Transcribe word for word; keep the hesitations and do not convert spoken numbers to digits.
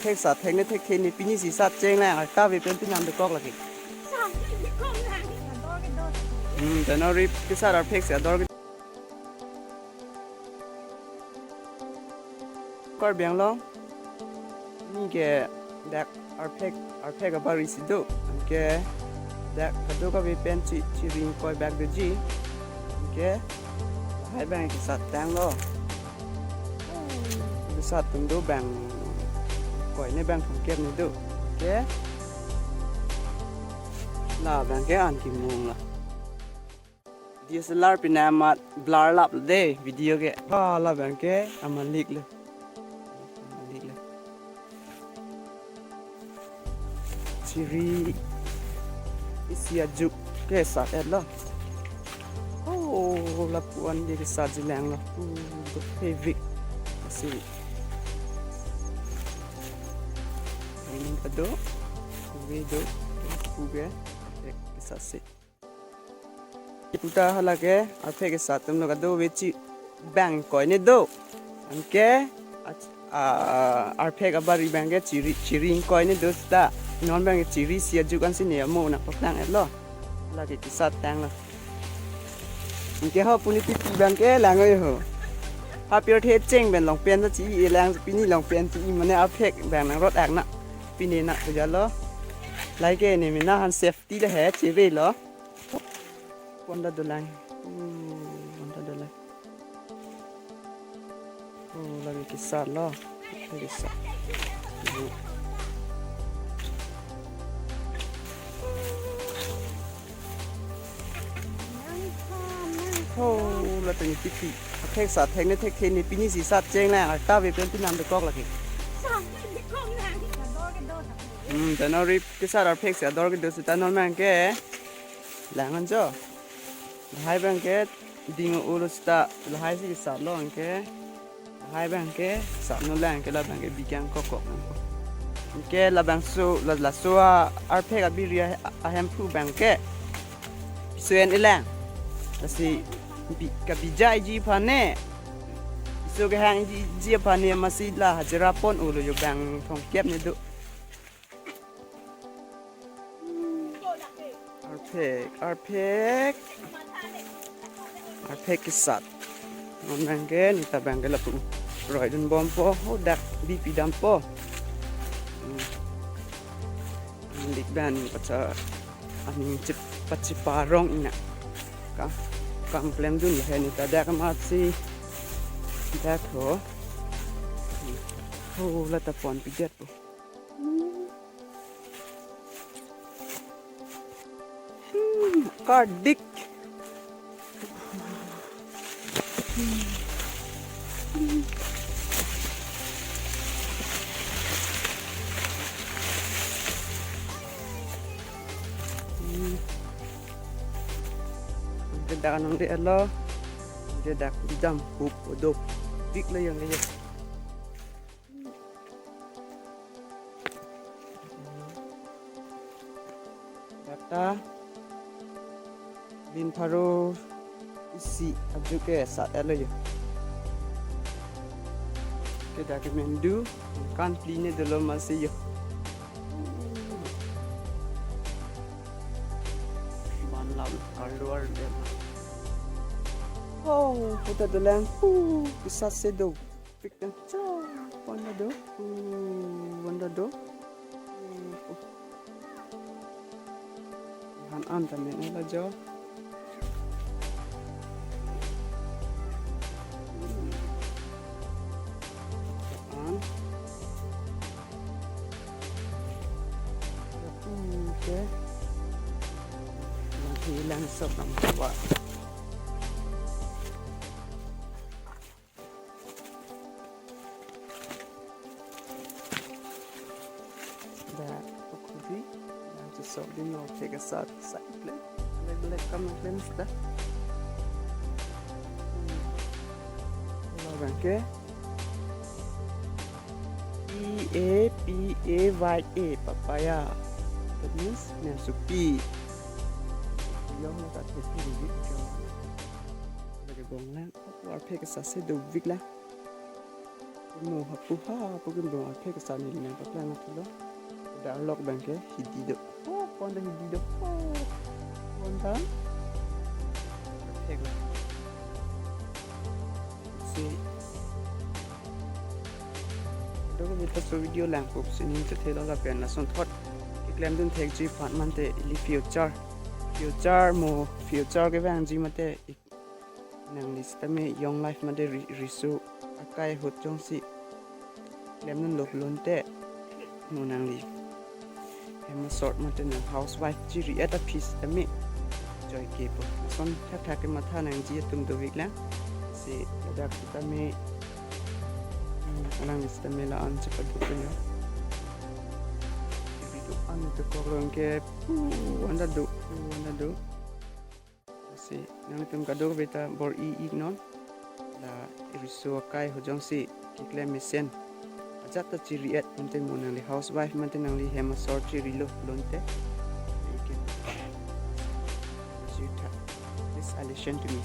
Arphek sat thekne thekthe ne pini si sat cheng lang, arta ave pen pinam dokok lagi. Hmm, teno ri kesat arphek si ador ke. Karbi Anglong. Neke dak arphek, arphek abari si do. Anke dak kadokave pen chi, chiri ingkoi bak doji. Anke lahai abang kesat tanglo. Kesat atum do abang, ingkoi ne abang thomkep ne do. Anke labang ke an kimung lo. D S L R pinam amat blur lap lo de video ke. Ah, labang ke amalik lo. Amalik lo. Chiri isi ajuk kesat-et lo. Oh, lapu-an de kesatji lang lo. Oh, the favorite. Asi. Ini kado. Ini do. Kuge. Kesatsi. Puta hala ke arphek kesat atum lo kadokave chibang ingkoi ne do. Anke a, a, arphek abari abang ke chiri, chiri ingkoi ne do seta. Non abang ke chiri isi ajuk ansi ne amo nangpaklang-et lo. Lake kesat tanglo. Anke ho puni pipi abang ke lang oi ho. Ha pirthe cheng pen longpen ta chi-i lang, pini longpen chi-i mane arphek abang nangrot-ak na. Pine na puja lo. Lahai ke ne mena han safety le he chevelo. Pon ta dolang. Oh, pon ta dolang. Oh, lake kesat lo. Lake kesat. Oh, la teng titi. Arphek sat thekne thekthe ne pini si sat cheng lang, arta ave pen pinam dokok lagi. Hmm, teno ri kesat arphek si ador kedo seta non abang ke lang anjo. Lahai abang ke ding ulo seta, lahai si kesat lo anke. Lahai abang ke sat no lang ke labang ke bigang kokok nangko. Anke labangso la, laso a arphek abiri a, ahemphu abang ke piso en-e lang. Lasi bi, kabija-iji aphan ne. Piso kehang-iji, iji aphan ne masi la hajira pon ulo jo abang thomkep ne do. Arphek, arphek. Arphek kesat. Non abang ke, neta abang ke lapu roidun bompo, ho dak bipi dampo. Hmm. Dik abang pacha aning chip, pachiparong ina. Ka, kam klemdun he neta dak amatsi. Dak ho. Hmm. Ho lata pon pidet po. Hmm, kardik. Hmm. Dak nang de alo. Dak dam hup dop. Dik la yang ya. Dak ta bin pharo isi ajuk ke sat-etlo jo. Ke dak ke mendu kan pline dolo masi jo. Ban lam arlo arlo. Oh, puta dolang. Uh, bisa sedo. Pik dan cha, pon ta do. Hmm, pon ta do. Hmm, oh. Han an ta men la jo. Hmm. An. Hmm, okay. Lang hilang sok nam wa. Dak, ukudi, dak chesok din lo, thek asat, sa iklem, lek lek kam iklem sudah. Hmm. Kalau bangke, P A P A Y A, papaya. That means, nangsupi. Yang nak tak thek di, di, di. Lake bong lang, arphek sase dovik lang. Mo hapu hapu kim dong akhei kesan neli nangpaklang nangpulo. Darlok abang ke hidi do. Oh, pon ta hidi do. Oh, pon ta. Thek lo. Si. Kadokave ta laso video langpo pusi ning chethelo lapen lasonthot keklemdun thekji aphan mate ili future. Future mo future kevangji mate ik-, nangli sitame young life mate ri-, riso akai ahut jongsi klemdunlo pulote mo nangli hem asor mate nang housewife chiri-et aphi sitame joike po. Lason thakthak kematha nangji atum dovik lang. Si ladak sitame, hmm, alangli sitame la-an chepaduk lo. Ibi do-an dokok along ke pu anda do, pu anda do. Si nangtum kadokave ta bor-i iknon. La riso akai ahut jongsi keklem mesen ajat ta chiri-et mate mo nangli housewife mate nangli hem asor chirilo pulote. Juta. Please, uh, listen to me.